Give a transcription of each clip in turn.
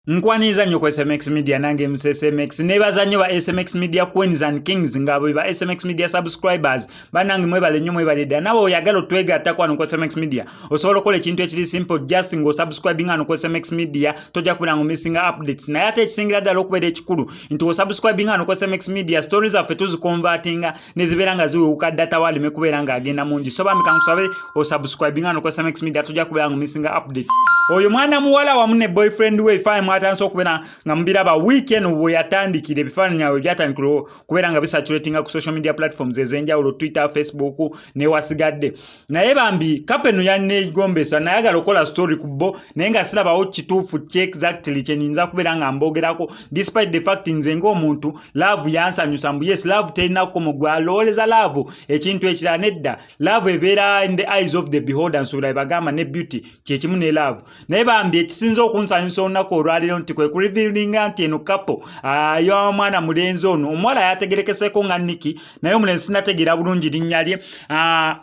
Nkwaniriza nnyo ku SMX Media, nange MCSMX. Nebaza nnyo ba SMX Media Queens and Kings, nga bwe ba SMX Media subscribers. Bannange, mwebale nnyo, mwebale ddala. Nawe oyagala otwegattako wano ku SMX Media, osobola okukola ekintu ekiri simple, just ng'osubscribing wano ku SMX Media, tojja kubeera ng'omissinga updates. Naye ate ekisingira ddala okubeera ekikulu nti osubscribing wano ku SMX Media, stories zaffe tuziconvertinga ne zibeera nga ziwewuka, data waleme kubeera ng'agenda mungi. So bambi, kankusabe osubscribing wano ku SMX Media, tojja kubeera ng'omissinga updates. Oyo mwana muwala wamu ne boyfriend we, ebifaananyi mwatandise okubeera nga mubiraba wiiki eno bwe yatandikira. Ebifaananyi awo byatandikira okubeera nga bisaturatinga ku social media platforms ez'enjawulo, Twitter, Facebook newasigadde. Naye bambi, couple eno yanneegombesa, nayagala okukola story ku bo, naye nga sirabawo kituufu ki exactly kyenyinza kubeera nga mbogerako, despite the fact nze ng'omuntu love yansanyusa. Mbu yes, love terina kkomo. Gwe alowooleza love ekintu ekirala, nedda. Love ebeera in the eyes of the beholder. Nsuubira bebagamba ne beauty kyekimu ne love. Naye bambi, ekisinza okunsanyusa olunaku olwaleero nti kwe kurevealinga nti eno couple y'omwana mulenzi ono, omuwala yategerekeseko nga Niki, naye omulenzi sinategeera bulungi linnya lye.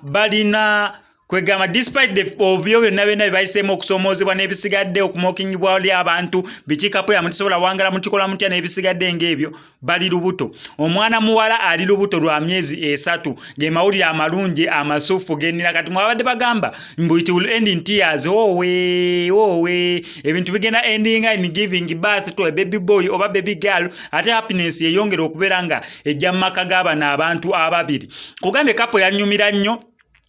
Balina kwegamba, despite the obyo byonna byonna bye bayiseemu, okusoomoozebwa n'ebisigadde, okumockingibwa oli abantu, biki, couple yammwe tesobola wangala, mukikola mutya n'ebisigadde ng'ebyo, bali lubuto. Omwana muwala ali lubuto lwa myezi 3. Ge mawulire amalungi amasufu gennira. Kati mwabadde bagamba mbu it will end in tears, owe owe, ebintu bigenda ending in giving birth to a baby boy oba baby girl, ate happiness yeyongera okubeera nga ejja mu maka g'abano abantu ababiri. Kugambye, couple yanyumira nnyo.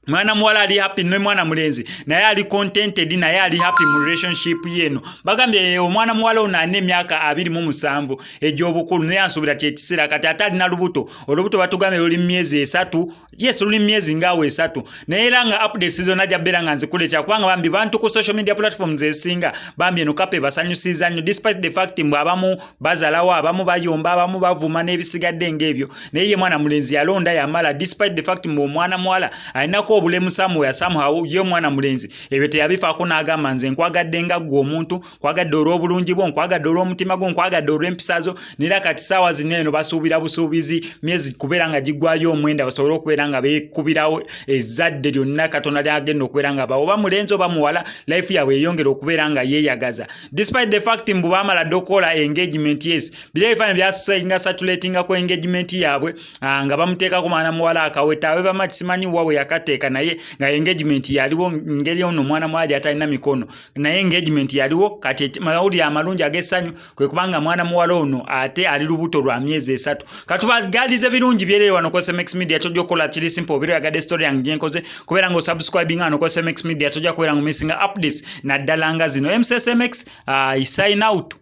Mwana muwala ali happy, ne mwana mulenzi naye ali contented, naye ali happy mu relationship yeno. Bagambye omwana muwala ono alina emyaka 27 egy'obukulu, naye ansuubira kyekiseera kati ate alina lubuto. Olubuto batugambye luli myezi 3. Yes, luli myezi ngaawo 3. Naye era nga updates zonna jabbeera nga nzikuleeta, kubanga bambi bantu ku social media platforms esinga, bambi eno couple basanyusiza nnyo, despite the fact mbu abamu bazalawo, abamu bayomba, abamu bavuma n'ebisigadde ng'ebyo. Naye ye mwana mulenzi yalonda yamala, despite the fact mbu omwana muwala alinako obulemu somewhere, somehow. Ye omwana mulenzi ebyo teyabifaako, n'agamba, "Nze nkwagadde nga ggwe omuntu, nkwagadde olw'obulungi bwo, nkwagadde olw'omutima gwo, nkwagadde olw'empisa zo." Nera kati saawa zino eno basuubira busuubizi myezi kubeera nga giggwayo 9, basobole okubeera nga beekubirawo ezzadde lyonna Katonda lyagenda okubeera nga bawa, oba mulenzi oba muwala, life yaabwe eyongera okubeera nga yeeyagaza, despite the fact mbu baamala dde okukola engagement. Yes, biri ebifaananyi byasinga saturatinga ku engagement yaabwe, nga bamuteekako mwana muwala akaweta awe bama simanyi wa we yakateeka, naye nga engagement yaliwo. Ngeri ono omwana muwala gyatalina mikono, naye engagement yaliwo. Kati mawulire amalungi ag'essanyu kwe kubanga mwana muwala ono ate ali lubuto lwa myezi 3. Katubagalize birungi byerere wano ku SMX Media. Kyojja okukola kiri simple: obeera oyagadde story yange gyenkoze, kubeera nga osubscribinga wano ku SMX Media, tojja kubeera nga omissinga updates naddala nga zino. MCSMX, sign out.